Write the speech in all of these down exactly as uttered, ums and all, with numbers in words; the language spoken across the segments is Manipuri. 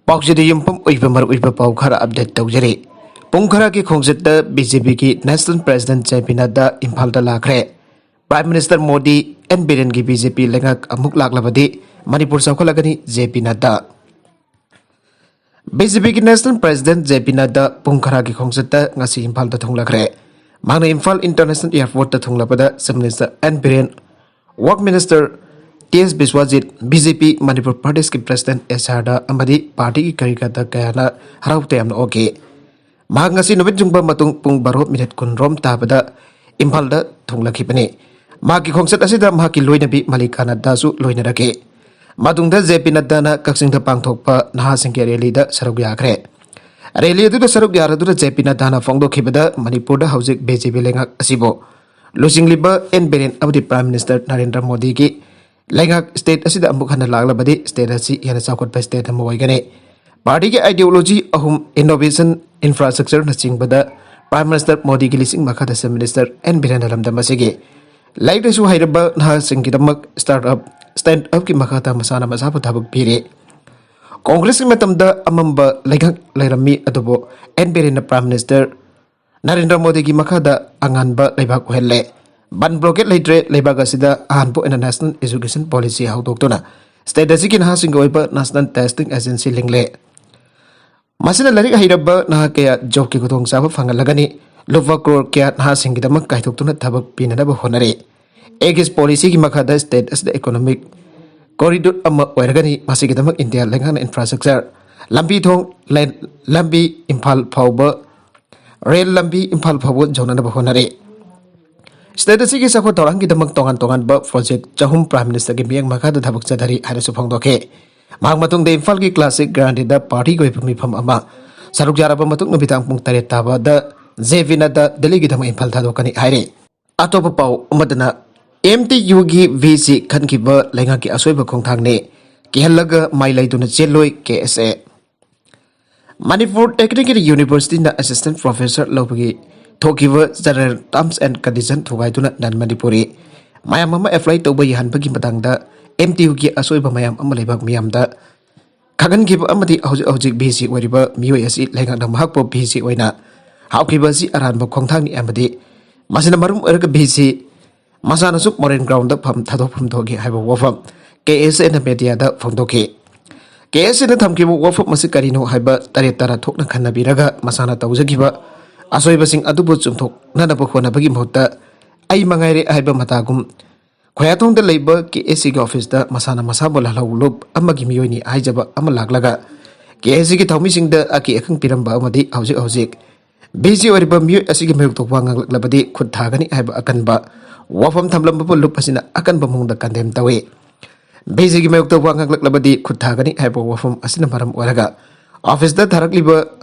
ꯄꯥꯎꯆꯦꯗ ꯌꯨꯝꯐꯝ ꯑꯣꯏꯕ ꯃꯔꯨꯑꯣꯏꯕ ꯄꯥꯎ ꯈꯔ ꯑꯞꯗꯦꯠ ꯇꯧꯖꯔꯤ꯫ ꯄꯨꯡ ꯈꯔꯒꯤ ꯈꯣꯡꯆꯠꯇ ꯕꯤ ꯖꯦ ꯄꯤꯒꯤ national president J P Nadda ꯏꯝꯐꯥꯜꯗ ꯂꯥꯛꯈ꯭ꯔꯦ꯫ ꯄ꯭ꯔꯥꯏꯝ ꯃꯤꯅꯤꯁꯇꯔ ꯃꯣꯗꯤ, ꯑꯦꯟ ꯕꯤꯔꯦꯟꯒꯤ ꯕꯤ ꯖꯦ ꯄꯤ ꯂꯩꯉꯥꯛ ꯑꯃꯨꯛ ꯂꯥꯛꯂꯕꯗꯤ ꯃꯅꯤꯄꯨꯔ ꯆꯥꯎꯈꯠꯂꯒꯅꯤ, J P Nadda. B J ꯄꯤꯒꯤ national president J P Nadda ꯄꯨꯡ ꯈꯔꯒꯤ ꯈꯣꯡꯆꯠꯇ ꯉꯁꯤ ꯏꯝꯐꯥꯜꯗ ꯊꯨꯡꯂꯈ꯭ꯔꯦ꯫ ꯃꯍꯥꯛꯅ ꯏꯝꯐꯥꯜ ꯏꯟꯇꯔꯅꯦꯁꯅꯦꯜ ꯑꯦꯌꯔꯄꯣꯔꯠꯇ ꯊꯨꯡꯂꯕꯗ chief minister N Biren, work minister T S Biswajit, B J P Manipur ꯄ꯭ꯔꯗꯦꯁꯀꯤ ꯄ꯭ꯔꯦꯁꯤꯗꯦꯟꯠ ꯑꯦꯁ ꯑꯥꯔ ꯗꯥ ꯑꯃꯗꯤ ꯄꯥꯔꯇꯤꯒꯤ ꯀꯥꯔꯌꯀꯔꯇꯥ ꯀꯌꯥꯅ ꯍꯔꯥꯎ ꯇꯌꯥꯝꯅ ꯑꯣꯛꯈꯤ꯫ ꯃꯍꯥꯛ ꯉꯁꯤ ꯅꯨꯃꯤꯠ ꯌꯨꯡꯕ ꯃꯇꯨꯡ ꯄꯨꯡ ꯕꯥꯔꯣ ꯃꯤꯅꯤꯠ ꯀꯨꯟꯔꯣꯝ ꯇꯥꯕꯗ ꯏꯝꯐꯥꯜꯗ ꯊꯨꯡꯂꯛꯈꯤꯕꯅꯤ꯫ ꯃꯍꯥꯛꯀꯤ ꯈꯣꯡꯆꯠ ꯑꯁꯤꯗ ꯃꯍꯥꯛꯀꯤ ꯂꯣꯏꯅꯕꯤ ꯃꯂꯤꯀꯥ ꯅꯗ꯭ꯗꯥꯁꯨ ꯂꯣꯏꯅꯔꯛꯈꯤ꯫ ꯃꯇꯨꯡꯗ ꯖꯦ ꯄꯤ ꯅꯗ꯭ꯗꯥꯅ ꯀꯛꯆꯤꯡꯗ ꯄꯥꯡꯊꯣꯛꯄ ꯅꯍꯥꯁꯤꯡꯒꯤ ꯔꯦꯂꯤꯗ ꯁꯔꯨꯛ ꯌꯥꯈ꯭ꯔꯦ꯫ ꯔꯦꯂꯤ ꯑꯗꯨꯗ ꯁꯔꯨꯛ ꯌꯥꯔꯗꯨꯅ ꯖꯦ ꯄꯤ ꯅꯗ꯭ꯗꯥꯅ ꯐꯣꯡꯗꯣꯛꯈꯤꯕꯗ, ꯃꯅꯤꯄꯨꯔꯗ ꯍꯧꯖꯤꯛ ꯕꯤ ꯖꯦ ꯄꯤ ꯂꯩꯉꯥꯛ ꯑꯁꯤꯕꯨ ꯂꯨꯆꯤꯡꯂꯤꯕ ꯑꯦꯟ ꯕꯤꯔꯦꯟ ꯑꯃꯗꯤ ꯄ꯭ꯔꯥꯏꯝ ꯃꯤꯅꯤꯁꯇꯔ ꯅꯔꯦꯟꯗ꯭ꯔ ꯃꯣꯗꯤꯒꯤ ꯂꯩꯉꯥꯛ ꯁ꯭ꯇꯦꯠ ꯑꯁꯤꯗ ꯑꯃꯨꯛ ꯍꯟꯅ ꯂꯥꯛꯂꯕꯗꯤ ꯁ꯭ꯇꯦꯠ ꯑꯁꯤ ꯍꯦꯟꯅ ꯆꯥꯎꯈꯠꯄ ꯁ꯭ꯇꯦꯠ ꯑꯃ ꯑꯣꯏꯒꯅꯤ꯫ ꯄꯥꯔꯇꯤꯒꯤ ꯑꯥꯏꯗꯤꯌꯣꯂꯣꯖꯤ ꯑꯍꯨꯝ, ꯏꯅꯣꯚꯦꯁꯟ, ꯏꯟꯐ꯭ꯔꯥꯁ꯭ꯇ꯭ꯔꯛꯆꯔꯅꯆꯤꯡꯕꯗ ꯄ꯭ꯔꯥꯏꯝ ꯃꯤꯅꯤꯁꯇꯔ ꯃꯣꯗꯤꯒꯤ ꯂꯤꯁꯤꯡ ꯃꯈꯥꯗ ꯆꯤꯐ ꯃꯤꯅꯤꯁꯇꯔ ꯑꯦꯟ ꯕꯤꯔꯦꯟꯅ ꯂꯝꯗꯝ ꯑꯁꯤꯒꯤ ꯂꯥꯏꯔꯤꯛ ꯂꯥꯏꯁꯨ ꯍꯩꯔꯕ ꯅꯍꯥꯁꯤꯡꯒꯤꯗꯃꯛ ꯁ꯭ꯇꯥꯔꯠ ꯑꯞ, ꯁ꯭ꯇꯦꯟꯗ ꯑꯞꯀꯤ ꯃꯈꯥꯗ ꯃꯁꯥꯅ ꯃꯁꯥꯕꯨ ꯊꯕꯛ ꯄꯤꯔꯤ꯫ ꯀꯣꯡꯒ꯭ꯔꯦꯁꯀꯤ ꯃꯇꯝꯗ ꯑꯃꯝꯕ ꯂꯩꯉꯥꯛ ꯂꯩꯔꯝꯃꯤ, ꯑꯗꯨꯕꯨ ꯑꯦꯟ ꯕꯤꯔꯦꯟꯅ ꯄ꯭ꯔꯥꯏꯝ ꯃꯤꯅꯤꯁꯇꯔ ꯅꯔꯦꯟꯗ꯭ꯔ ꯃꯣꯗꯤꯒꯤ ꯃꯈꯥꯗ ꯑꯉꯥꯟꯕ ꯂꯩꯕꯥꯛ ꯑꯣꯏꯍꯜꯂꯦ꯫ ꯕꯟ ꯕ꯭ꯂꯣꯀꯦꯠ ꯂꯩꯇ꯭ꯔꯦ꯫ ꯂꯩꯕꯥꯛ ꯑꯁꯤꯗ ꯑꯍꯥꯟꯕ ꯑꯣꯏꯅ ꯅꯦꯁꯅꯦꯜ ꯑꯦꯖꯨꯀꯦꯁꯟ ꯄꯣꯂꯤꯁꯤ ꯍꯧꯗꯣꯛꯇꯨꯅ ꯁ꯭ꯇꯦꯠ ꯑꯁꯤꯒꯤ ꯅꯍꯥꯁꯤꯡꯒꯤ ꯑꯣꯏꯕ ꯅꯦꯁꯅꯦꯜ ꯇꯦꯁꯇꯤꯡ ꯑꯦꯖꯦꯟꯁꯤ ꯂꯤꯡꯂꯦ꯫ ꯃꯁꯤꯅ ꯂꯥꯏꯔꯤꯛ ꯍꯩꯔꯕ ꯅꯍꯥ ꯀꯌꯥ ꯖꯣꯕꯀꯤ ꯈꯨꯗꯣꯡꯆꯥꯕ ꯐꯪꯍꯜꯂꯒꯅꯤ꯫ ꯂꯨꯄꯥ ꯀ꯭ꯔꯣꯔ ꯀꯌꯥ ꯅꯍꯥꯁꯤꯡꯒꯤꯗꯃꯛ ꯀꯥꯏꯊꯣꯛꯇꯨꯅ ꯊꯕꯛ ꯄꯤꯅꯅꯕ ꯍꯣꯠꯅꯔꯤ꯫ ꯑꯦꯒꯤꯁ ꯄꯣꯂꯤꯁꯤꯒꯤ ꯃꯈꯥꯗ ꯁ꯭ꯇꯦꯠ ꯑꯁꯤꯗ ꯏꯀꯣꯅꯣꯃꯤꯛ ꯀꯣꯔꯤꯗꯣꯔ ꯑꯃ ꯑꯣꯏꯔꯒꯅꯤ꯫ ꯃꯁꯤꯒꯤꯗꯃꯛ ꯏꯟꯗꯤꯌꯥ ꯂꯩꯉꯥꯛꯅ ꯏꯟꯐ꯭ꯔꯥꯁ꯭ꯇ꯭ꯔꯛꯆꯔ, ꯂꯝꯕꯤ ꯊꯣꯡ, ꯂꯦꯟ, ꯂꯝꯕꯤ ꯏꯝꯐꯥꯜ ꯐꯥꯎꯕ, ꯔꯦꯜ ꯂꯝꯕꯤ ꯏꯝꯐꯥꯜ ꯐꯥꯎꯕ ꯌꯧꯅꯅꯕ ꯍꯣꯠꯅꯔꯤ꯫ ꯁ꯭ꯇꯦꯠ ꯑꯁꯤꯒꯤ ꯆꯥꯎꯈꯠ ꯊꯧꯔꯥꯡꯒꯤꯗꯃꯛ ꯇꯣꯉꯥꯟ ꯇꯣꯉꯥꯟꯕ ꯄ꯭ꯔꯣꯖꯦꯛ ꯆꯍꯨꯝ ꯄ꯭ꯔꯥꯏꯝ ꯃꯤꯅꯤꯁꯇꯔꯒꯤ ꯃꯤꯠꯌꯦꯡ ꯃꯈꯥꯗ ꯊꯕꯛ ꯆꯠꯊꯔꯤ ꯍꯥꯏꯅꯁꯨ ꯐꯣꯡꯗꯣꯛꯈꯤ꯫ ꯃꯍꯥꯛ ꯃꯇꯨꯡꯗ ꯏꯝꯐꯥꯜꯒꯤ ꯀ꯭ꯂꯥꯁꯤꯛ ꯒ꯭ꯔꯥꯟꯗꯤꯗ ꯄꯥꯔꯇꯤꯒꯤ ꯑꯣꯏꯕ ꯃꯤꯐꯝ ꯑꯃ ꯁꯔꯨꯛ ꯌꯥꯔꯕ ꯃꯇꯨꯡ ꯅꯨꯃꯤꯗꯥꯡ ꯄꯨꯡ ꯇꯔꯦꯠ ꯇꯥꯕꯗ ꯖꯦ ꯄꯤ ꯅꯗ꯭ꯗꯥ ꯗꯦꯜꯂꯤꯒꯤꯗꯃꯛ ꯏꯝꯐꯥꯜ ꯊꯥꯗꯣꯛꯀꯅꯤ ꯍꯥꯏꯔꯤ꯫ ꯑꯇꯣꯞꯄ ꯄꯥꯎ ꯑꯃꯗꯅ, ꯑꯦꯝ ꯇꯤ ꯌꯨꯒꯤ ꯚꯤ ꯁꯤ ꯈꯟꯈꯤꯕ ꯂꯩꯉꯥꯛꯀꯤ ꯑꯁꯣꯏꯕ ꯈꯣꯡꯊꯥꯡꯅꯤ, ꯀꯤꯍꯜꯂꯒ ꯃꯥꯏ ꯂꯩꯗꯨꯅ ꯆꯦꯜꯂꯣꯏ, ꯀꯦ ꯑꯦꯁ ꯑꯦ꯫ ꯃꯅꯤꯄꯨꯔ ꯇꯦꯛꯅꯤꯀꯦꯜ ꯌꯨꯅꯤꯚꯔꯁꯤꯇꯤꯅ ꯑꯦꯁꯤꯁꯇꯦꯟꯠ ꯄ꯭ꯔꯣꯐꯦꯁꯔ ꯂꯧꯕꯒꯤ ꯊꯣꯛꯈꯤꯕ ꯖꯦꯅꯔꯦꯜ ꯇꯔꯝꯁ ꯑꯦꯟ ꯀꯟꯗꯤꯁꯟ ꯊꯨꯒꯥꯏꯗꯨꯅ ꯅꯟ ꯃꯅꯤꯄꯨꯔꯤ ꯃꯌꯥꯝ ꯑꯃ ꯑꯦꯄ꯭ꯂꯥꯏ ꯇꯧꯕ ꯌꯥꯍꯟꯕꯒꯤ ꯃꯇꯥꯡꯗ ꯑꯦꯝ ꯇꯤ ꯌꯨꯒꯤ ꯑꯁꯣꯏꯕ ꯃꯌꯥꯝ ꯑꯃ ꯂꯩꯕꯥꯛ ꯃꯤꯌꯥꯝꯗ ꯈꯪꯍꯟꯈꯤꯕ ꯑꯃꯗꯤ ꯍꯧꯖꯤꯛ ꯍꯧꯖꯤꯛ ꯚꯤꯁꯤ ꯑꯣꯏꯔꯤꯕ ꯃꯤꯑꯣꯏ ꯑꯁꯤ ꯂꯩꯉꯥꯛꯅ ꯃꯍꯥꯛꯄꯨ ꯚꯤꯁꯤ ꯑꯣꯏꯅ ꯍꯥꯞꯈꯤꯕ ꯑꯁꯤ ꯑꯔꯥꯟꯕ ꯈꯣꯡꯊꯥꯡꯅꯤ ꯑꯃꯗꯤ ꯃꯁꯤꯅ ꯃꯔꯝ ꯑꯣꯏꯔꯒ ꯚꯤꯁꯤ ꯃꯁꯥꯅꯁꯨ ꯃꯣꯔꯦꯟ ꯒ꯭ꯔꯥꯎꯟꯗ ꯐꯝ ꯊꯥꯗꯣꯛꯐꯝ ꯊꯣꯛꯈꯤ ꯍꯥꯏꯕ ꯋꯥꯐꯝ ꯀꯦ ꯑꯦꯁ ꯑꯦꯅ ꯃꯦꯗꯤꯌꯥꯗ ꯐꯣꯡꯗꯣꯛꯈꯤ꯫ ꯀꯦ ꯑꯦꯁ ꯑꯦꯅ ꯊꯝꯈꯤꯕ ꯋꯥꯐꯝ ꯑꯁꯤ ꯀꯔꯤꯅꯣ ꯍꯥꯏꯕ ꯇꯔꯦꯠ ꯇꯔꯥ ꯊꯣꯛꯅ ꯈꯟꯅꯕꯤꯔꯒ ꯃꯁꯥꯅ ꯇꯧꯖꯈꯤꯕ ꯑꯁꯣꯏꯕꯁꯤꯡ ꯑꯗꯨꯕꯨ ꯆꯨꯝꯊꯣꯛꯅꯅꯕ ꯍꯣꯠꯅꯕꯒꯤ ꯃꯍꯨꯠꯇ ꯑꯩ ꯃꯉꯥꯏꯔꯦ ꯍꯥꯏꯕ ꯃꯇꯥꯒꯨꯝ ꯈꯣꯌꯥꯊꯣꯡꯗ ꯂꯩꯕ ꯀꯦ ꯑꯦꯁ ꯁꯤꯒꯤ ꯑꯣꯐꯤꯁꯇ ꯃꯁꯥꯅ ꯃꯁꯥꯕꯨ ꯂꯥꯜꯍꯧ ꯂꯨꯞ ꯑꯃꯒꯤ ꯃꯤꯑꯣꯏꯅꯤ ꯍꯥꯏꯖꯕ ꯑꯃ ꯂꯥꯛꯂꯒ ꯀꯦ ꯑꯦꯁ ꯁꯤꯒꯤ ꯊꯧꯃꯤꯁꯤꯡꯗ ꯑꯀꯤ ꯑꯈꯪ ꯄꯤꯔꯝꯕ ꯑꯃꯗꯤ ꯍꯧꯖꯤꯛ ꯍꯧꯖꯤꯛ ꯚꯤꯁꯤ ꯑꯣꯏꯔꯤꯕ ꯃꯤꯑꯣꯏ ꯑꯁꯤꯒꯤ ꯃꯥꯌꯣꯛꯇ ꯋꯥ ꯉꯥꯡꯂꯛꯂꯕꯗꯤ ꯈꯨꯠ ꯊꯥꯒꯅꯤ ꯍꯥꯏꯕ ꯑꯀꯟꯕ ꯋꯥꯐꯝ ꯊꯝꯂꯝꯕꯕꯨ ꯂꯨꯞ ꯑꯁꯤꯅ ꯑꯀꯟꯕ ꯃꯑꯣꯡꯗ ꯀꯟꯗꯦꯝ ꯇꯧꯏ꯫ ꯚꯤꯁꯤꯒꯤ ꯃꯥꯌꯣꯛꯇ ꯋꯥ ꯉꯥꯡꯂꯛꯂꯕꯗꯤ ꯈꯨꯠ ꯊꯥꯒꯅꯤ ꯍꯥꯏꯕ ꯋꯥꯐꯝ ꯑꯁꯤꯅ ꯃꯔꯝ ꯑꯣꯏꯔꯒ ꯑꯣꯐꯤꯁꯇ ꯊꯥꯔꯛꯂꯤꯕ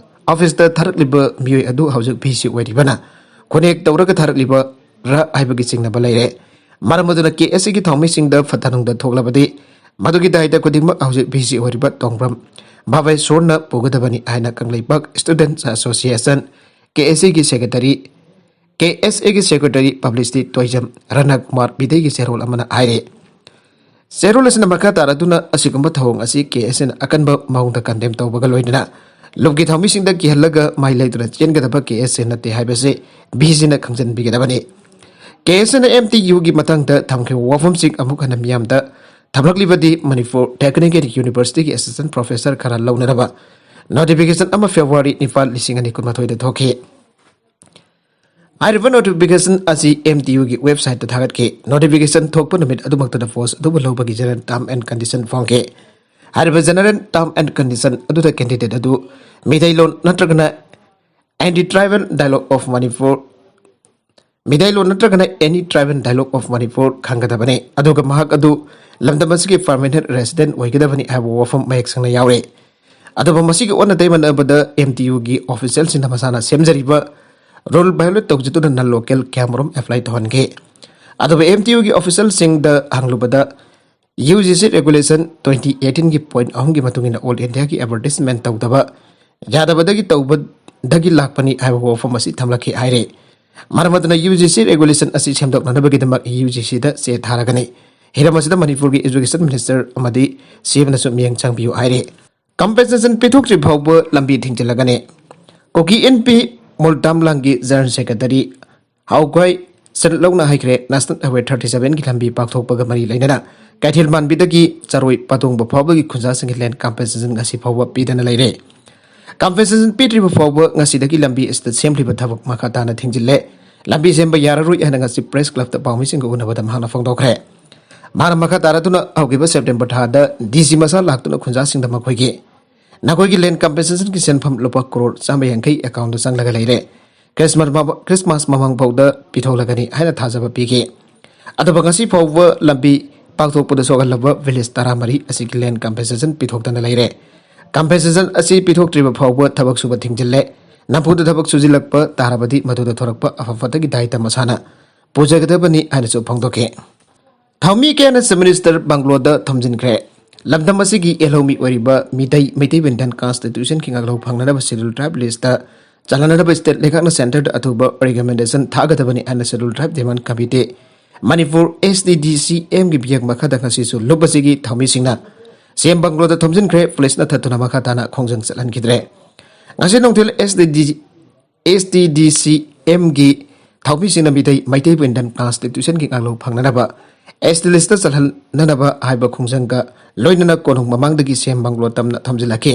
ꯑꯣꯐꯤꯁꯇ ꯊꯥꯔꯛꯂꯤꯕ ꯃꯤꯑꯣꯏ ꯑꯗꯨ ꯍꯧꯖꯤꯛ ꯚꯤꯁꯤ ꯑꯣꯏꯔꯤꯕꯅ ꯈꯨꯅꯦꯛ ꯇꯧꯔꯒ ꯊꯥꯔꯛꯂꯤꯕꯔꯥ ꯍꯥꯏꯕꯒꯤ ꯆꯤꯡꯅꯕ ꯂꯩꯔꯦ꯫ ꯃꯔꯝ ꯑꯗꯨꯅ ꯀꯦ ꯑꯦꯁ ꯁꯤꯒꯤ ꯊꯧꯃꯤꯁꯤꯡꯗ ꯐꯠꯇ ꯅꯨꯡꯗ ꯊꯣꯛꯂꯕꯗꯤ ꯃꯗꯨꯒꯤ ꯗꯥꯏꯗ ꯈꯨꯗꯤꯡꯃꯛ ꯍꯧꯖꯤꯛ ꯚꯤꯁꯤ ꯑꯣꯏꯔꯤꯕ ꯇꯣꯡꯕ꯭ꯔꯝ ꯚꯥꯕꯦꯁꯣꯔꯅ ꯄꯨꯒꯗꯕꯅꯤ ꯍꯥꯏꯅ ꯀꯪꯂꯩꯄꯥꯛ ꯁ꯭ꯇꯨꯗꯦꯟꯠꯁ ꯑꯦꯁꯣꯁꯤꯌꯦꯁꯟ, ꯀꯦ ꯑꯦꯁ ꯑꯦꯒꯤ ꯁꯦꯀ꯭ꯔꯦꯇꯔꯤ, ꯀꯦ ꯑꯦꯁ ꯑꯦꯒꯤ ꯁꯦꯀ꯭ꯔꯦꯇꯔꯤ ꯄꯕ꯭ꯂꯤꯁꯤꯇꯤ ꯇꯣꯏꯖꯝ ꯔꯅꯀꯨꯃꯥꯔ ꯕꯤꯗꯩꯒꯤ ꯆꯦꯔꯣꯜ ꯑꯃꯅ ꯍꯥꯏꯔꯤ꯫ ꯆꯦꯔꯣꯜ ꯑꯁꯤꯅ ꯃꯈꯥ ꯇꯥꯔꯗꯨꯅ ꯑꯁꯤꯒꯨꯝꯕ ꯊꯧꯑꯣꯡ ꯑꯁꯤ ꯀꯦ ꯑꯦꯁ ꯑꯦꯅ ꯑꯀꯟꯕ ꯃꯑꯣꯡꯗ ꯀꯟꯗꯦꯝ ꯇꯧꯕꯒ ꯂꯣꯏꯅꯅ ꯂꯨꯞꯀꯤ ꯊꯧꯃꯤꯁꯤꯡꯗ ꯀꯤꯍꯜꯂꯒ ꯃꯥꯏ ꯂꯩꯗꯨꯅ ꯆꯦꯟꯒꯗꯕ ꯀꯦ ꯑꯦꯁ ꯑꯦ ꯅꯠꯇꯦ ꯍꯥꯏꯕꯁꯤ ꯚꯤꯁꯤꯅ ꯈꯪꯖꯤꯟꯕꯤꯒꯗꯕꯅꯤ꯫ ꯀꯦ ꯑꯦꯁ ꯑꯦꯅ ꯑꯦꯝ ꯇꯤ ꯌꯨꯒꯤ ꯃꯇꯥꯡꯗ ꯊꯝꯈꯤꯕ ꯋꯥꯐꯝꯁꯤꯡ ꯑꯃꯨꯛ ꯍꯟꯅ ꯃꯤꯌꯥꯝꯗ ꯊꯝꯂꯛꯂꯤꯕꯗꯤ ꯃꯅꯤꯄꯨꯔ ꯇꯦꯛꯅꯤꯀꯦꯜ ꯌꯨꯅꯤꯚꯔꯁꯤꯇꯤꯒꯤ ꯑꯦꯁꯤꯁꯇꯦꯟꯠ ꯄ꯭ꯔꯣꯐꯦꯁꯔ ꯈꯔ ꯂꯧꯅꯅꯕ ꯅꯣꯇꯤꯐꯤꯀꯦꯁꯟ ꯑꯃ ꯐꯦꯕ꯭ꯔꯨꯋꯥꯔꯤ ꯅꯤꯄꯥꯜ, ꯂꯤꯁꯤꯡ ꯑꯅꯤ ꯀꯨꯟꯃꯥꯊꯣꯏꯗ ꯊꯣꯛꯈꯤ꯫ ꯍꯥꯏꯔꯤꯕ ꯅꯣꯇꯤꯐꯤꯀꯦꯁꯟ ꯑꯁꯤ ꯑꯦꯝ ꯇꯤ ꯌꯨꯒꯤ ꯋꯦꯕꯁꯥꯏꯠꯇ ꯊꯥꯒꯠꯈꯤ꯫ ꯅꯣꯇꯤꯐꯤꯀꯦꯁꯟ ꯊꯣꯛꯄ ꯅꯨꯃꯤꯠ ꯑꯗꯨꯃꯛꯇꯗ ꯄꯣꯁ ꯑꯗꯨꯕꯨ ꯂꯧꯕꯒꯤ ꯖꯦꯅꯔꯦꯜ ꯇꯥꯔꯝ ꯑꯦꯟ ꯀꯟꯗꯤꯁꯟ ꯐꯣꯡꯈꯤ꯫ ꯍꯥꯏꯔꯤꯕ ꯖꯦꯅꯔꯦꯜ ꯇꯥꯔꯝ ꯑꯦꯟ ꯀꯟꯗꯤꯁꯟ ꯑꯗꯨꯗ ꯀꯦꯟꯗꯤꯗꯦꯠ ꯑꯗꯨ ꯃꯤꯇꯩꯂꯣꯟ ꯅꯠꯇ꯭ꯔꯒꯅ anti tribal dialogue of Manipur, Meiteilon ꯅꯠꯇ꯭ꯔꯒꯅ ꯑꯦꯅꯤ ꯇ꯭ꯔꯥꯏꯕꯦꯜ ꯗꯥꯏꯂꯣꯛ ꯑꯣꯐ ꯃꯅꯤꯄꯨꯔ ꯈꯪꯒꯗꯕꯅꯤ, ꯑꯗꯨꯒ ꯃꯍꯥꯛ ꯑꯗꯨ ꯂꯝꯗꯝ ꯑꯁꯤꯒꯤ ꯄꯔꯃꯦꯅꯦꯟꯠ ꯔꯦꯁꯤꯗꯦꯟꯠ ꯑꯣꯏꯒꯗꯕꯅꯤ ꯍꯥꯏꯕ ꯋꯥꯐꯝ ꯃꯌꯦꯛ ꯁꯦꯡꯅ ꯌꯥꯎꯔꯤ꯫ ꯑꯗꯨꯕꯨ ꯃꯁꯤꯒꯤ ꯑꯣꯟꯅ ꯇꯩꯅꯕꯗ ꯑꯦꯝ ꯇꯤ ꯌꯨꯒꯤ ꯑꯣꯐꯤꯁꯤꯌꯦꯜꯁꯤꯡꯅ ꯃꯁꯥꯅ ꯁꯦꯝꯖꯔꯤꯕ ꯔꯨꯜ ꯚꯥꯏꯑꯣꯂꯦꯠ ꯇꯧꯖꯗꯨꯅ ꯅꯟ ꯂꯣꯀꯦꯜ ꯀꯌꯥꯃꯔꯨꯝ ꯑꯦꯄ꯭ꯂꯥꯏ ꯇꯧꯍꯟꯈꯤ꯫ ꯑꯗꯨꯕꯨ ꯑꯦꯝ ꯇꯤ ꯌꯨꯒꯤ ꯑꯣꯐꯤꯁꯤꯌꯦꯜꯁꯤꯡꯗ ꯍꯪꯂꯨꯕꯗ U G C regulation twenty ꯑꯩꯠꯇꯤꯟꯒꯤ ꯄꯣꯏꯟꯠ ꯑꯍꯨꯝꯒꯤ ꯃꯇꯨꯡ ꯏꯟꯅ ꯑꯣꯜ ꯏꯟꯗꯤꯌꯥꯒꯤ ꯑꯦꯗꯚꯔꯇꯤꯁꯃꯦꯟꯠ ꯇꯧꯗꯕ ꯌꯥꯗꯕꯗꯒꯤ ꯇꯧꯕꯗꯒꯤ ꯂꯥꯛꯄꯅꯤ ꯍꯥꯏꯕ ꯋꯥꯐꯝ ꯑꯁꯤ ꯊꯝꯂꯛꯈꯤ ꯍꯥꯏꯔꯤ꯫ ꯃꯔꯝ ꯑꯗꯨꯅ ꯌꯨ ꯖꯤ ꯁꯤ ꯔꯦꯒꯨꯂꯦꯁꯟ ꯑꯁꯤ ꯁꯦꯝꯗꯣꯛꯅꯅꯕꯒꯤꯗꯃꯛ ꯌꯨ ꯖꯤ ꯁꯤꯗ ꯆꯦ ꯊꯥꯔꯒꯅꯤ꯫ ꯍꯤꯔꯝ ꯑꯁꯤꯗ ꯃꯅꯤꯄꯨꯔꯒꯤ ꯑꯦꯖꯨꯀꯦꯁꯟ ꯃꯤꯅꯤꯁꯇꯔ ꯑꯃꯗꯤ ꯁꯤ ꯑꯦꯝꯅꯁꯨ ꯃꯤꯠꯌꯦꯡ ꯆꯪꯕꯤꯌꯨ ꯍꯥꯏꯔꯤ꯫ ꯀꯝꯄꯦꯟꯁꯦꯁꯟ ꯄꯤꯊꯣꯛꯇ꯭ꯔꯤ ꯐꯥꯎꯕ ꯂꯝꯕꯤ ꯊꯤꯡꯖꯤꯜꯂꯒꯅꯤ꯫ ꯀꯨꯀꯤ ꯏꯟꯄꯤ ꯃꯨꯜꯇꯥꯝꯂꯥꯡꯒꯤ ꯖꯦꯅꯔꯦꯜ ꯁꯦꯀ꯭ꯔꯦꯇꯔꯤ ꯍꯥꯎꯒ꯭ꯋꯥꯏ ꯁꯦꯟꯂꯧꯅ ꯍꯥꯏꯈ꯭ꯔꯦ, ꯅꯦꯁꯅꯦꯜ ꯍꯥꯏꯋꯦ thirty seven ꯒꯤ ꯂꯝꯕꯤ ꯄꯥꯛꯊꯣꯛꯄꯒ ꯃꯔꯤ ꯂꯩꯅꯅ ꯀꯩꯊꯦꯜ ꯃꯥꯟꯕꯤꯗꯒꯤ ꯆꯔꯣꯏ ꯄꯥꯇꯣꯡꯕ ꯐꯥꯎꯕꯒꯤ ꯈꯨꯟꯖꯥꯁꯤꯡꯒꯤ ꯂꯦꯟ ꯀꯝꯄꯦꯟꯁꯦꯁꯟ ꯉꯁꯤ ꯐꯥꯎꯕ ꯄꯤꯗꯅ ꯂꯩꯔꯦ꯫ ꯀꯝꯄꯦꯟꯁꯦꯁꯟ ꯄꯤꯗ꯭ꯔꯤꯕ ꯐꯥꯎꯕ ꯉꯁꯤꯗꯒꯤ ꯂꯝꯕꯤ ꯑꯁꯤꯗ ꯁꯦꯝꯂꯤꯕ ꯊꯕꯛ ꯃꯈꯥ ꯇꯥꯅ ꯊꯤꯡꯖꯤꯜꯂꯦ꯫ ꯂꯝꯕꯤ ꯁꯦꯝꯕ ꯌꯥꯔꯔꯣꯏ ꯍꯥꯏꯅ ꯉꯁꯤ ꯄ꯭ꯔꯦꯁ ꯀ꯭ꯂꯕꯇ ꯄꯥꯎꯃꯤꯁꯤꯡꯒ ꯎꯅꯕꯗ ꯃꯍꯥꯛꯅ ꯐꯣꯡꯗꯣꯛꯈ꯭ꯔꯦ꯫ ꯃꯍꯥꯛꯅ ꯃꯈꯥ ꯇꯥꯔꯗꯨꯅ ꯍꯧꯈꯤꯕ ꯁꯦꯞꯇꯦꯝꯕꯔ ꯊꯥꯗ ꯗꯤ ꯁꯤ ꯃꯁꯥ ꯂꯥꯛꯇꯨꯅ ꯈꯨꯟꯖꯥꯁꯤꯡꯗ ꯃꯈꯣꯏꯒꯤ ꯅꯈꯣꯏꯒꯤ ꯂꯦꯟ ꯀꯝꯄꯦꯟꯁꯦꯁꯟꯒꯤ ꯁꯦꯟꯐꯝ ꯂꯨꯄꯥ ꯀ꯭ꯔꯣꯔ ꯆꯥꯝꯃ ꯌꯥꯡꯈꯩ ꯑꯦꯀꯥꯎꯟꯗ ꯆꯪꯂꯒ ꯂꯩꯔꯦ꯫ ꯈ꯭ꯔꯤꯁꯃꯥꯁ ꯃꯃꯥ-, ꯈ꯭ꯔꯤꯁꯃꯥꯁ ꯃꯃꯥꯡ ꯐꯥꯎꯗ ꯄꯤꯊꯣꯛꯂꯒꯅꯤ ꯍꯥꯏꯅ ꯊꯥꯖꯕ ꯄꯤꯈꯤ꯫ ꯑꯗꯨꯕꯨ ꯉꯁꯤ ꯐꯥꯎꯕ ꯂꯝꯕꯤ ꯄꯥꯛꯊꯣꯛꯄꯗ ꯁꯣꯛꯍꯜꯂꯕ ꯚꯤꯂꯦꯖ ꯇꯔꯥꯃꯔꯤ ꯑꯁꯤꯒꯤ ꯂꯦꯟ ꯀꯝꯄꯦꯟꯁꯦꯁꯟ ꯄꯤꯊꯣꯛꯇꯅ ꯂꯩꯔꯦ꯫ ꯀꯝꯄꯦꯟꯁꯦꯁꯟ ꯑꯁꯤ ꯄꯤꯊꯣꯛꯇ꯭ꯔꯤꯕ ꯐꯥꯎꯕ ꯊꯕꯛ ꯁꯨꯕ ꯊꯤꯡꯖꯤꯜꯂꯦ꯫ ꯅꯝꯐꯨꯗ ꯊꯕꯛ ꯁꯨꯖꯤꯜꯂꯛꯄ ꯇꯥꯔꯕꯗꯤ ꯃꯗꯨꯗ ꯊꯣꯔꯛꯄ ꯑꯐ ꯐꯠꯇꯒꯤ ꯗꯥꯏꯇ ꯃꯁꯥꯅ ꯄꯨꯖꯒꯗꯕꯅꯤ ꯍꯥꯏꯅꯁꯨ ꯐꯣꯡꯗꯣꯛꯈꯤ꯫ ꯊꯧꯃꯤ ꯀꯌꯥꯅ ꯆꯤꯐ ꯃꯤꯅꯤꯁꯇꯔ ꯕꯪꯒ꯭ꯂꯣꯗ ꯊꯣꯝꯖꯤꯟꯈ꯭ꯔꯦ꯫ ꯂꯝꯗꯝ ꯑꯁꯤꯒꯤ ꯌꯦꯜꯍꯧꯃꯤ ꯑꯣꯏꯔꯤꯕ ꯃꯤꯇꯩ, ꯃꯩꯇꯩ ꯋꯨꯃꯦꯟ ꯀꯟꯁꯇꯤꯇ꯭ꯌꯨꯁꯟꯒꯤ ꯉꯥꯛꯂꯧ ꯐꯪꯅꯅꯕ ꯁꯦꯗ꯭ꯌꯨꯜ ꯇ꯭ꯔꯥꯏꯕ ꯂꯤꯁꯇ ꯆꯜꯍꯟꯅꯕ ꯁ꯭ꯇꯦꯠ ꯂꯩꯉꯥꯛꯅ ꯁꯦꯟꯇꯔꯗ ꯑꯊꯨꯕ ꯔꯤꯀꯃꯦꯟꯗꯦꯁꯟ ꯊꯥꯒꯗꯕꯅꯤ ꯍꯥꯏꯅ schedule tribe demand committee, Manipur S T D C M ꯒꯤ ꯃꯤꯌꯦꯡ ꯃꯈꯥꯗ ꯉꯁꯤꯁꯨ ꯂꯨꯞ ꯑꯁꯤꯒꯤ ꯊꯧꯃꯤꯁꯤꯡꯅ ꯁꯤ ꯑꯦꯝ ꯕꯪꯒ꯭ꯂꯣꯗ ꯊꯣꯝꯖꯤꯟꯈ꯭ꯔꯦ꯫ ꯄꯨꯂꯤꯁꯅ ꯊꯠꯇꯨꯅ ꯃꯈꯥ ꯇꯥꯅ ꯈꯣꯡꯖꯪ ꯆꯠꯍꯟꯈꯤꯗ꯭ꯔꯦ꯫ ꯉꯁꯤ ꯅꯨꯡꯊꯤꯜ S T D, S T D C M ꯒꯤ ꯊꯧꯃꯤꯁꯤꯡꯅ ꯃꯤꯇꯩ, ꯃꯩꯇꯩ ꯋꯨꯃꯦꯟ ꯀꯟꯁꯇꯤꯇ꯭ꯌꯨꯁꯟꯒꯤ ꯉꯥꯛꯂꯧ ꯐꯪꯅꯅꯕ, S T ꯂꯤꯁꯇ ꯆꯜꯍꯟꯅꯅꯕ ꯍꯥꯏꯕ ꯈꯣꯡꯖꯪꯒ ꯂꯣꯏꯅꯅ ꯀꯣꯅꯨꯡ ꯃꯃꯥꯡꯗꯒꯤ ꯁꯤ ꯑꯦꯝ ꯕꯪꯒ꯭ꯂꯣ ꯇꯝꯅ ꯊꯣꯝꯖꯤꯜꯂꯛꯈꯤ꯫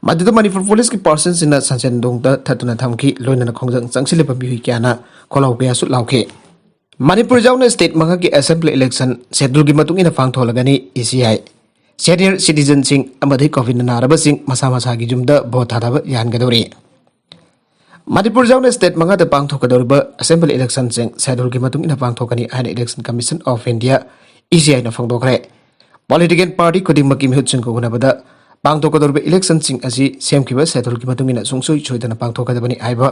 ꯃꯗꯨꯗ ꯃꯅꯤꯄꯨꯔ ꯄꯨꯂꯤꯁꯀꯤ ꯄꯥꯔꯁꯟꯁꯤꯡꯅ ꯁꯟꯁꯦꯟꯗꯣꯡꯗ ꯊꯠꯇꯨꯅ ꯊꯝꯈꯤ꯫ ꯂꯣꯏꯅꯅ ꯈꯣꯡꯖꯪ ꯆꯪꯁꯤꯜꯂꯤꯕ ꯃꯤꯑꯣꯏ ꯀꯌꯥꯅ ꯈꯣꯜꯂꯥꯎ ꯀꯌꯥꯁꯨ ꯂꯥꯎꯈꯤ꯫ ꯃꯅꯤꯄꯨꯔ ꯌꯥꯎꯅ ꯁ꯭ꯇꯦꯠ ꯃꯉꯥꯒꯤ ꯑꯦꯁꯦꯝꯕ꯭ꯂꯤ ꯏꯂꯦꯛꯁꯟ ꯁꯦꯗ꯭ꯌꯨꯜꯒꯤ ꯃꯇꯨꯡ ꯏꯟꯅ ꯄꯥꯡꯊꯣꯛꯂꯒꯅꯤ꯫ E C I, ꯁꯦꯅꯤꯌꯔ ꯁꯤꯇꯤꯖꯟꯁꯤꯡ ꯑꯃꯗꯤ ꯀꯣꯚꯤꯗꯅ ꯅꯥꯔꯕꯁꯤꯡ ꯃꯁꯥ ꯃꯁꯥꯒꯤ ꯌꯨꯝꯗ ꯚꯣꯠ ꯊꯥꯗꯕ ꯌꯥꯍꯟꯒꯗꯧꯔꯤ꯫ ꯃꯅꯤꯄꯨꯔ ꯌꯥꯎꯅ ꯁ꯭ꯇꯦꯠ ꯃꯉꯥꯗ ꯄꯥꯡꯊꯣꯛꯀꯗꯧꯔꯤꯕ ꯑꯦꯁꯦꯝꯕ꯭ꯂꯤ ꯏꯂꯦꯛꯁꯟꯁꯤꯡ ꯁꯦꯗ꯭ꯌꯨꯜꯒꯤ ꯃꯇꯨꯡ ꯏꯟꯅ ꯄꯥꯡꯊꯣꯛꯀꯅꯤ ꯍꯥꯏꯅ election commission of India, E C I ꯅ ꯐꯣꯡꯗꯣꯛꯈ꯭ꯔꯦ꯫ ꯄꯣꯂꯤꯇꯤꯀꯦꯜ ꯄꯥꯔꯇꯤ ꯈꯨꯗꯤꯡꯃꯛꯀꯤ ꯃꯤꯍꯨꯠꯁꯤꯡꯒ ꯎꯅꯕꯗ ꯄꯥꯡꯊꯣꯛꯀꯗꯧꯔꯤꯕ ꯏꯂꯦꯛꯁꯟꯁꯤꯡ ꯑꯁꯤ ꯁꯦꯝꯈꯤꯕ ꯁꯦꯗ꯭ꯌꯨꯜꯒꯤ ꯃꯇꯨꯡ ꯏꯟꯅ ꯁꯨꯡꯁꯣꯏ ꯁꯣꯏꯗꯅ ꯄꯥꯡꯊꯣꯛꯀꯗꯕꯅꯤ ꯍꯥꯏꯕ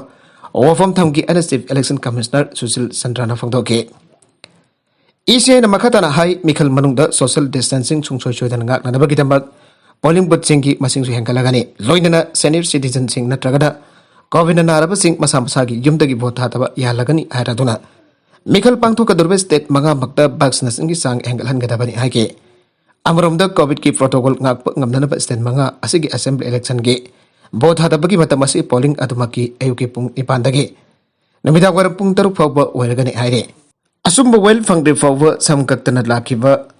ꯋꯥꯐꯝ ꯊꯝꯈꯤ ꯍꯥꯏꯅ ꯆꯤꯐ ꯏꯂꯦꯛꯁꯟ ꯀꯃꯤꯁꯅꯔ ꯁꯨꯁꯤꯜ ꯆꯟꯗ꯭ꯔꯅ ꯐꯣꯡꯗꯣꯛꯈꯤ꯫ E C I ꯅ ꯃꯈꯥ ꯇꯥꯅ ꯍꯥꯏ, ꯃꯤꯈꯜ ꯃꯅꯨꯡꯗ ꯁꯣꯁꯤꯌꯦꯜ ꯗꯤꯁꯇꯦꯟꯁꯤꯡ ꯁꯨꯡꯁꯣꯏ ꯁꯣꯏꯗꯅ ꯉꯥꯛꯅꯅꯕꯒꯤꯗꯃꯛ ꯄꯣꯂꯤꯡ ꯕꯨꯊꯁꯤꯡꯒꯤ ꯃꯁꯤꯡꯁꯨ ꯍꯦꯟꯒꯠꯂꯒꯅꯤ꯫ ꯂꯣꯏꯅꯅ ꯁꯦꯅꯤꯌꯔ ꯁꯤꯇꯤꯖꯟꯁꯤꯡ ꯅꯠꯇ꯭ꯔꯒꯅ ꯀꯣꯚꯤꯗꯅ ꯅꯥꯔꯕꯁꯤꯡ ꯃꯁꯥ ꯃꯁꯥꯒꯤ ꯌꯨꯝꯗꯒꯤ ꯚꯣꯠ ꯊꯥꯗꯕ ꯌꯥꯍꯜꯂꯒꯅꯤ ꯍꯥꯏꯔꯗꯨꯅ ꯃꯤꯈꯜ ꯄꯥꯡꯊꯣꯛꯀꯗꯧꯔꯤꯕ ꯁ꯭ꯇꯦꯠ ꯃꯉꯥꯃꯛꯇ ꯚꯦꯛꯁꯤꯅꯦꯁꯟꯒꯤ ꯆꯥꯡ ꯍꯦꯟꯒꯠꯍꯟꯒꯗꯕꯅꯤ ꯍꯥꯏꯈꯤ꯫ ꯑꯃꯔꯣꯝꯗ, COVID-ꯀꯤ protocol ꯉꯥꯛꯄ ꯉꯝꯅꯅꯕ state ꯃꯉꯥ ꯑꯁꯤꯒꯤ assembly election-ꯒꯤ vote ꯊꯥꯗꯕꯒꯤ ꯃꯇꯝ ꯑꯁꯤ polling ꯑꯗꯨꯃꯛꯀꯤ ꯑꯌꯨꯛꯀꯤ ꯄꯨꯡ ꯅꯤꯄꯥꯟꯗꯒꯤ ꯅꯨꯃꯤꯗꯥꯡ ꯋꯥꯏꯔꯝ ꯄꯨꯡ ꯇꯔꯨꯛ ꯐꯥꯎꯕ ꯑꯣꯏꯔꯒꯅꯤ ꯍꯥꯏꯔꯤ꯫ ꯑꯆꯨꯝꯕ ꯋꯥꯌꯦꯜ ꯐꯪꯗ꯭ꯔꯤ ꯐꯥꯎꯕ ꯁꯝ ꯀꯛꯇꯅ ꯂꯥꯛꯈꯤꯕ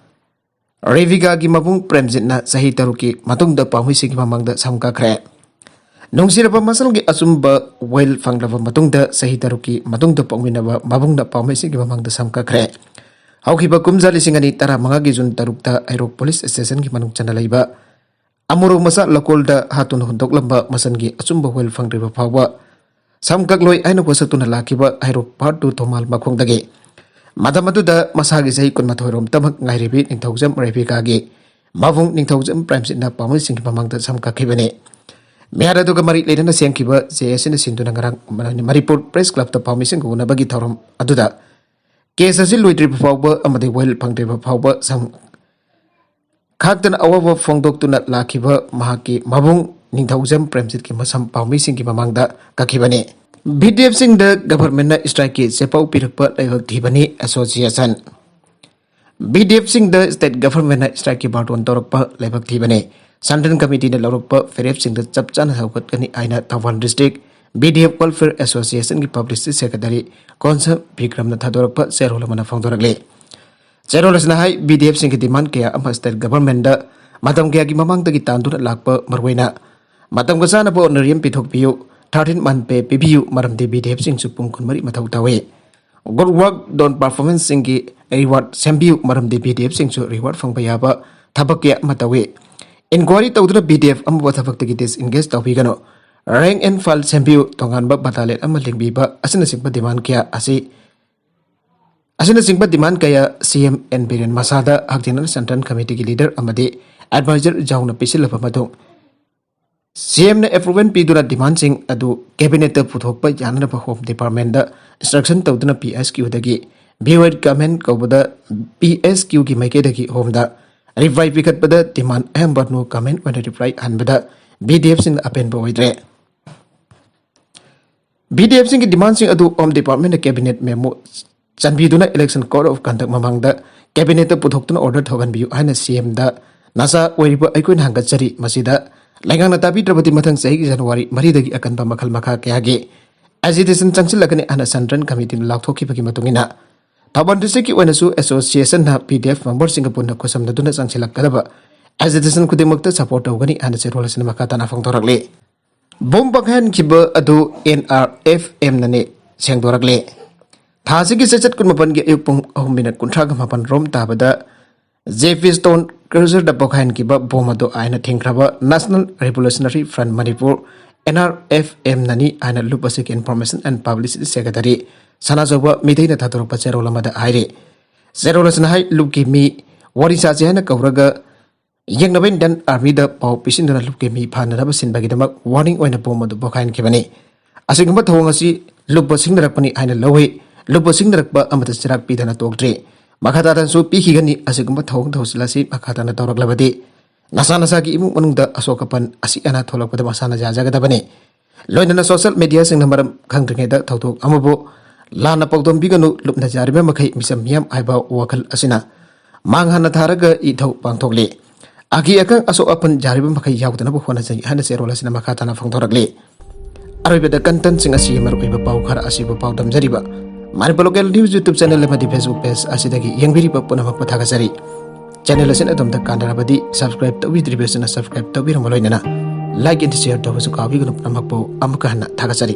ꯔꯦꯕꯤꯀꯥꯒꯤ ꯃꯕꯨꯡ ꯄ꯭ꯔꯦꯝꯖꯤꯠꯅ ꯆꯍꯤ ꯇꯔꯨꯛꯀꯤ ꯃꯇꯨꯡꯗ ꯄꯥꯎꯃꯤꯁꯤꯡꯒꯤ ꯃꯃꯥꯡꯗ ꯁꯝ ꯀꯛꯈ꯭ꯔꯦ꯫ ꯅꯨꯡꯁꯤꯔꯕ ꯃꯆꯜꯒꯤ ꯑꯆꯨꯝꯕ ꯋꯥꯌꯦꯜ ꯐꯪꯂꯕ ꯃꯇꯨꯡꯗ ꯆꯍꯤ ꯇꯔꯨꯛꯀꯤ ꯃꯇꯨꯡꯗ ꯄꯣꯛꯃꯤꯟꯅꯕ ꯃꯕꯨꯡꯅ ꯄꯥꯎꯃꯤꯁꯤꯡꯒꯤ ꯃꯃꯥꯡꯗ ꯁꯝ ꯀꯛꯈ꯭ꯔꯦ꯫ ꯍꯧꯈꯤꯕ ꯀꯨꯝꯖꯥ ꯂꯤꯁꯤꯡ ꯑꯅꯤ ꯇꯔꯥꯃꯉꯥꯒꯤ June ꯇꯔꯨꯛꯇ ꯍꯩꯔꯣꯛ police station-ꯒꯤ ꯃꯅꯨꯡ ꯆꯟꯅ ꯂꯩꯕ ꯑꯃꯨꯔꯣꯛ ꯃꯆꯥ ꯂꯀꯣꯜꯗ ꯍꯥꯠꯇꯨꯅ ꯍꯨꯟꯗꯣꯛꯂꯝꯕ ꯃꯆꯜꯒꯤ ꯑꯆꯨꯝꯕ ꯋꯥꯌꯦꯜ ꯐꯪꯗ꯭ꯔꯤꯕ ꯐꯥꯎꯕ ꯁꯝ ꯀꯛꯂꯣꯏ ꯍꯥꯏꯅ ꯋꯥꯁꯛꯇꯨꯅ ꯂꯥꯛꯈꯤꯕ ꯍꯩꯔꯣꯛ part two ꯊꯧꯃꯥꯜ ꯃꯈꯣꯡꯗꯒꯤ ꯃꯇꯝ ꯑꯗꯨꯗ ꯃꯁꯥꯒꯤ ꯆꯍꯤ ꯀꯨꯟꯃꯥꯊꯣꯏ ꯔꯣꯝꯇꯃꯛ ꯉꯥꯏꯔꯤꯕꯤ ꯅꯤꯡꯊꯧꯖꯝ ꯔꯦꯕꯤꯀꯥꯒꯤ ꯃꯕꯨꯡ ꯅꯤꯡꯊꯧꯖꯝ ꯄ꯭ꯔꯦꯝꯖꯤꯠꯅ ꯄꯥꯎꯃꯤꯁꯤꯡꯒꯤ ꯃꯃꯥꯡꯗ ꯁꯝ ꯀꯛꯈꯤꯕꯅꯤ꯫ ꯃꯤꯍꯥꯠ ꯑꯗꯨꯒ ꯃꯔꯤ ꯂꯩꯅꯅ ꯁꯦꯝꯈꯤꯕ JAC-ꯅ ꯁꯤꯟꯗꯨꯅ ꯉꯔꯥꯡ ꯃꯅꯤꯄꯨꯔ Press Club-ꯇ ꯄꯥꯎꯃꯤꯁꯤꯡꯒ ꯎꯅꯕꯒꯤ ꯊꯧꯔꯝ ꯑꯗꯨꯗ case ꯑꯁꯤ ꯂꯣꯏꯗ꯭ꯔꯤꯕ ꯐꯥꯎꯕ ꯑꯃꯗꯤ ꯋꯥꯌꯦꯜ ꯐꯪꯗ꯭ꯔꯤꯕ ꯐꯥꯎꯕ ꯁꯝ ꯈꯥꯛꯇꯅ ꯑꯋꯥꯕ ꯐꯣꯡꯗꯣꯛꯇꯨꯅ ꯂꯥꯛꯈꯤꯕ ꯃꯍꯥꯛꯀꯤ ꯃꯕꯨꯡ ꯅꯤꯡꯊꯧꯖꯝ ꯄ꯭ꯔꯦꯝꯖꯤꯠꯀꯤ ꯃꯁꯝ ꯄꯥꯎꯃꯤꯁꯤꯡꯒꯤ ꯃꯃꯥꯡꯗ ꯀꯛꯈꯤꯕꯅꯤ꯫ VDF-ꯁꯤꯡꯗ government-ꯅ strike-ꯀꯤ ꯆꯦꯄꯥꯎ ꯄꯤꯔꯛꯄ ꯂꯥꯏꯕꯛ ꯊꯤꯕꯅꯤ Association꯫ VDF-ꯁꯤꯡꯗ state government-ꯅ strike-ꯀꯤ ꯕꯥꯔꯇꯣꯟ ꯇꯧꯔꯛꯄ ꯂꯥꯏꯕꯛ ꯊꯤꯕꯅꯤ꯫ Central Committee-ꯅ ꯂꯧꯔꯛꯄ ꯐꯤꯔꯦꯞꯁꯤꯡꯗ ꯆꯞ ꯆꯥꯅ ꯍꯧꯒꯠꯀꯅꯤ ꯍꯥꯏꯅ ꯊꯧꯕꯥꯜ District VDF Welfare Association-ꯒꯤ Publicity Secretary ꯀꯣꯟꯁ ꯕꯤꯀ꯭ꯔꯝꯅ ꯊꯥꯗꯣꯔꯛꯄ ꯆꯦꯔꯣꯜ ꯑꯃꯅ ꯐꯣꯡꯗꯣꯔꯛꯂꯤ꯫ ꯆꯦꯔꯣꯜ ꯑꯁꯤꯅ ꯍꯥꯏ, VDF-ꯁꯤꯡꯒꯤ demand ꯀꯌꯥ ꯑꯃ state government-ꯗ ꯃꯇꯝ ꯀꯌꯥꯒꯤ ꯃꯃꯥꯡꯗꯒꯤ ꯇꯥꯟꯗꯨꯅ ꯂꯥꯛꯄ, ꯃꯔꯨꯑꯣꯏꯅ ꯃꯇꯝꯒ ꯆꯥꯅꯕ honorarium ꯄꯤꯊꯣꯛꯄꯤꯌꯨ, thirteen month pay ꯄꯤꯕꯤꯌꯨ, ꯃꯔꯝꯗꯤ VDF-ꯁꯤꯡꯁꯨ ꯄꯨꯡ ꯀꯨꯟꯃꯔꯤ ꯃꯊꯧ ꯇꯧꯏ꯫ Good work done performance-ꯁꯤꯡꯒꯤ reward ꯁꯦꯝꯕꯤꯌꯨ, ꯃꯔꯝꯗꯤ VDF-ꯁꯤꯡꯁꯨ reward ꯐꯪꯕ ꯌꯥꯕ ꯊꯕꯛ ꯀꯌꯥ ꯑꯃ ꯇꯧꯏ꯫ Inquiry ꯇꯧꯗꯨꯅ VDF ꯑꯃꯕꯨ ꯊꯕꯛꯇꯒꯤ disengage ꯇꯧꯕꯤꯒꯅꯨ꯫ Rank and file ꯁꯦꯝꯕꯤꯌꯨ, ꯇꯣꯉꯥꯟꯕ battalion ꯑꯃ ꯂꯤꯡꯕꯤꯕ ꯑꯁꯤꯅꯆꯤꯡꯕ demand ꯀꯌꯥ ꯑꯁꯤ ꯑꯁꯤꯅꯆꯤꯡꯕ demand ꯀꯌꯥ CM N ꯕꯤꯔꯦꯟ ꯃꯁꯥꯗ ꯍꯛꯊꯦꯡꯅꯅ Central Committee-ꯒꯤ leader ꯑꯃꯗꯤ advisor ꯌꯥꯎꯅ ꯄꯤꯁꯤꯜꯂꯕ ꯃꯇꯨꯡ, CM-ꯅ approval ꯄꯤꯗꯨꯅ demand-ꯁꯤꯡ ꯑꯗꯨ cabinet-ꯇ ꯄꯨꯊꯣꯛꯄ ꯌꯥꯅꯅꯕ Home Department-ꯗ instruction ꯇꯧꯗꯨꯅ PSQ-ꯗꯒꯤ vacant comment ꯀꯧꯕꯗ PSQ-ꯒꯤ ꯃꯥꯏꯀꯩꯗꯒꯤ Home-ꯗ reply ꯄꯤꯈꯠꯄꯗ demand ꯑꯌꯥꯝꯕ no comment ꯑꯣꯏꯅ reply ꯍꯟꯕꯗ VDF-ꯁꯤꯡꯅ ꯑꯄꯦꯟꯕ ꯑꯣꯏꯗ꯭ꯔꯦ꯫ VDF-ꯁꯤꯡꯒꯤ demand-ꯁꯤꯡ ꯑꯗꯨ Home Department-ꯅ cabinet memo ꯆꯟꯕꯤꯗꯨꯅ election code of conduct ꯃꯃꯥꯡꯗ ꯀꯦꯕꯤꯅꯦꯠꯇ ꯄꯨꯊꯣꯛꯇꯨꯅ ꯑꯣꯔꯗꯔ ꯊꯣꯛꯍꯟꯕꯤꯌꯨ ꯍꯥꯏꯅ ꯁꯤ ꯑꯦꯝꯗ ꯅꯆꯥ ꯑꯣꯏꯔꯤꯕ ꯑꯩꯈꯣꯏꯅ ꯍꯪꯒꯠꯆꯔꯤ꯫ ꯃꯁꯤꯗ ꯂꯩꯉꯥꯛꯅ ꯇꯥꯕꯤꯗ꯭ꯔꯕꯗꯤ ꯃꯊꯪ ꯆꯍꯤꯒꯤ ꯖꯅꯋꯥꯔꯤ ꯃꯔꯤꯗꯒꯤ ꯑꯀꯟꯕ ꯃꯈꯜ ꯃꯈꯥ ꯀꯌꯥꯒꯤ ꯑꯦꯖꯤꯇꯦꯁꯟ ꯆꯪꯁꯤꯜꯂꯛꯀꯅꯤ ꯍꯥꯏꯅ ꯁꯦꯟꯇ꯭ꯔꯦꯜ ꯀꯃꯤꯇꯤꯅ ꯂꯥꯎꯊꯣꯛꯈꯤꯕꯒꯤ ꯃꯇꯨꯡ ꯏꯟꯅ ꯊꯧꯕꯥꯜ ꯗꯤꯁꯇ꯭ꯔꯤꯛꯀꯤ ꯑꯣꯏꯅꯁꯨ ꯑꯦꯁꯣꯁꯤꯌꯦꯁꯟꯅ ꯄꯤ ꯗꯤ ꯑꯦꯐ ꯃꯦꯝꯕꯔꯁꯤꯡꯒ ꯄꯨꯟꯅ ꯈꯨꯠꯁꯝꯅꯗꯨꯅ ꯆꯪꯁꯤꯜꯂꯛꯀꯗꯕ ꯑꯦꯖꯤꯇꯦꯁꯟ ꯈꯨꯗꯤꯡꯃꯛꯇ ꯁꯄꯣꯔꯠ ꯇꯧꯒꯅꯤ ꯍꯥꯏꯅ ꯆꯦꯔꯣꯜ ꯑꯁꯤꯅ ꯃꯈꯥ ꯇꯥꯅ ꯐꯣꯡꯗꯣꯔꯛꯂꯤ꯫ ꯕꯣꯝ ꯄꯣꯈꯥꯏꯍꯟꯈꯤꯕ ꯑꯗꯨ ꯑꯦꯟ ꯑꯥꯔ ꯑꯦꯐ ꯑꯦꯝꯅꯅꯤ ꯁꯦꯡꯗꯣꯔꯛꯂꯦ꯫ ꯊꯥ ꯑꯁꯤꯒꯤ ꯆꯩꯆꯠ ꯀꯨꯟꯃꯥꯄꯟꯒꯤ ꯑꯌꯨꯛ ꯄꯨꯡ ꯑꯍꯨꯝ ꯃꯤꯅꯠ ꯀꯨꯟꯊ꯭ꯔꯥꯒ ꯃꯥꯄꯟ ꯔꯣꯝ ꯇꯥꯕꯗ ꯖꯦ ꯄꯤ ꯁ꯭ꯇꯣꯟ ꯀ꯭ꯔꯨꯖꯔꯗ ꯄꯣꯈꯥꯏꯍꯟꯈꯤꯕ ꯕꯣꯝ ꯑꯗꯨ ꯑꯥꯏꯟꯅ ꯊꯤꯡꯈ꯭ꯔꯕ National Revolutionary Front Manipur, N R F M, ꯅꯅꯤ ꯍꯥꯏꯅ ꯂꯨꯞ ꯑꯁꯤꯒꯤ Information and Publicity Secretary ꯁꯅꯥꯖꯧꯕ ꯃꯤꯇꯩꯅ ꯊꯥꯗꯣꯔꯛꯄ ꯆꯦꯔꯣꯜ ꯑꯃꯗ ꯍꯥꯏꯔꯤ꯫ ꯆꯦꯔꯣꯜ ꯑꯁꯤꯅ ꯍꯥꯏ, ꯂꯨꯞꯀꯤ ꯃꯤ ꯋꯥꯔꯤ ꯁꯥꯁꯤ ꯍꯥꯏꯅ ꯀꯧꯔꯒ ꯌꯦꯡꯅꯕ Indian Armyꯗ ꯄꯥꯎ ꯄꯤꯁꯤꯟꯗꯨꯅ ꯂꯨꯞꯀꯤ ꯃꯤ ꯐꯥꯅꯅꯕ ꯁꯤꯟꯕꯒꯤꯗꯃꯛ warning ꯑꯣꯏꯅ ꯕꯣꯝ ꯑꯗꯨ ꯄꯣꯈꯥꯏꯍꯟꯈꯤꯕꯅꯤ꯫ ꯑꯁꯤꯒꯨꯝꯕ ꯊꯧꯑꯣꯡ ꯑꯁꯤ ꯂꯨꯞꯄ ꯁꯤꯡꯅꯔꯛꯄꯅꯤ ꯍꯥꯏꯅ ꯂꯧꯏ꯫ ꯂꯨꯞꯄ ꯁꯤꯡꯅꯔꯛꯄ ꯑꯃꯗ ꯆꯤꯔꯥꯛ ꯄꯤꯗꯅ ꯇꯣꯛꯇ꯭ꯔꯤ꯫ ꯃꯈꯥ ꯇꯥꯗꯅꯁꯨ ꯄꯤꯈꯤꯒꯅꯤ꯫ ꯑꯁꯤꯒꯨꯝꯕ ꯊꯧꯑꯣꯡ ꯊꯧꯁꯤꯜ ꯑꯁꯤ ꯃꯈꯥ ꯇꯥꯅ ꯇꯧꯔꯛꯂꯕꯗꯤ ꯅꯁꯥ ꯅꯁꯥꯒꯤ ꯏꯃꯨꯡ ꯃꯅꯨꯡꯗ ꯑꯁꯣꯛ ꯑꯄꯟ ꯑꯁꯤ ꯑꯅꯥ ꯊꯣꯛꯂꯛꯄꯗ ꯃꯁꯥꯅ ꯌꯥꯖꯒꯗꯕꯅꯤ꯫ ꯂꯣꯏꯅꯅ social mediaꯁꯤꯡꯅ ꯃꯔꯝ ꯈꯪꯗ꯭ꯔꯤꯉꯩꯗ ꯊꯧꯗꯣꯛ ꯑꯃꯕꯨ ꯂꯥꯟꯅ ꯄꯥꯎꯗꯝꯕꯤꯒꯅꯨ꯫ ꯂꯨꯞꯅ ꯌꯥꯔꯤꯕ ꯃꯈꯩ ꯃꯤꯆꯝ ꯃꯤꯌꯥꯝ ꯍꯥꯏꯕ ꯋꯥꯈꯜ ꯑꯁꯤꯅ ꯃꯥꯡ ꯍꯟꯅ ꯊꯥꯔꯒ ꯏꯊꯧ ꯄꯥꯡꯊꯣꯛꯂꯤ꯫ ꯑꯀꯤ ꯑꯈꯪ ꯑꯁꯣꯛ ꯑꯄꯟ ꯌꯥꯔꯤꯕ ꯃꯈꯩ ꯌꯥꯎꯗꯅꯕ ꯍꯣꯠꯅꯖꯩ ꯍꯥꯏꯅ ꯆꯦꯔꯣꯜ ꯑꯁꯤꯅ ꯃꯈꯥ ꯇꯥꯅ ꯐꯣꯡꯗꯣꯔꯛꯂꯤ꯫ ꯑꯔꯣꯏꯕꯗ contentꯁꯤꯡ ꯑꯁꯤꯒꯤ ꯃꯔꯨꯑꯣꯏꯕ ꯄꯥꯎ ꯈꯔ ꯑꯁꯤꯕꯨ ꯄꯥꯎꯗꯝꯖꯔꯤꯕ Manipur Local News YouTube channel ꯑꯃꯗꯤ Facebook page ꯑꯁꯤꯗꯒꯤ ꯌꯦꯡꯕꯤꯔꯤꯕ ꯄꯨꯝꯅꯃꯛꯄꯨ ꯊꯥꯒꯠꯆꯔꯤ꯫ Channel ꯑꯁꯤꯅ ꯑꯗꯣꯝꯗ ꯀꯥꯟꯅꯔꯕꯗꯤ subscribe ꯇꯧꯕꯤꯗ꯭ꯔꯤꯕꯁꯤꯅ subscribe ꯇꯧꯕꯤꯔꯝꯕ ꯂꯣꯏꯅꯅ like and share ꯇꯧꯕꯁꯨ ꯀꯥꯎꯕꯤꯒꯅꯨ꯫ ꯄꯨꯝꯅꯃꯛꯄꯨ ꯑꯃꯨꯛꯀ ꯍꯟꯅ ꯊꯥꯒꯠꯆꯔꯤ꯫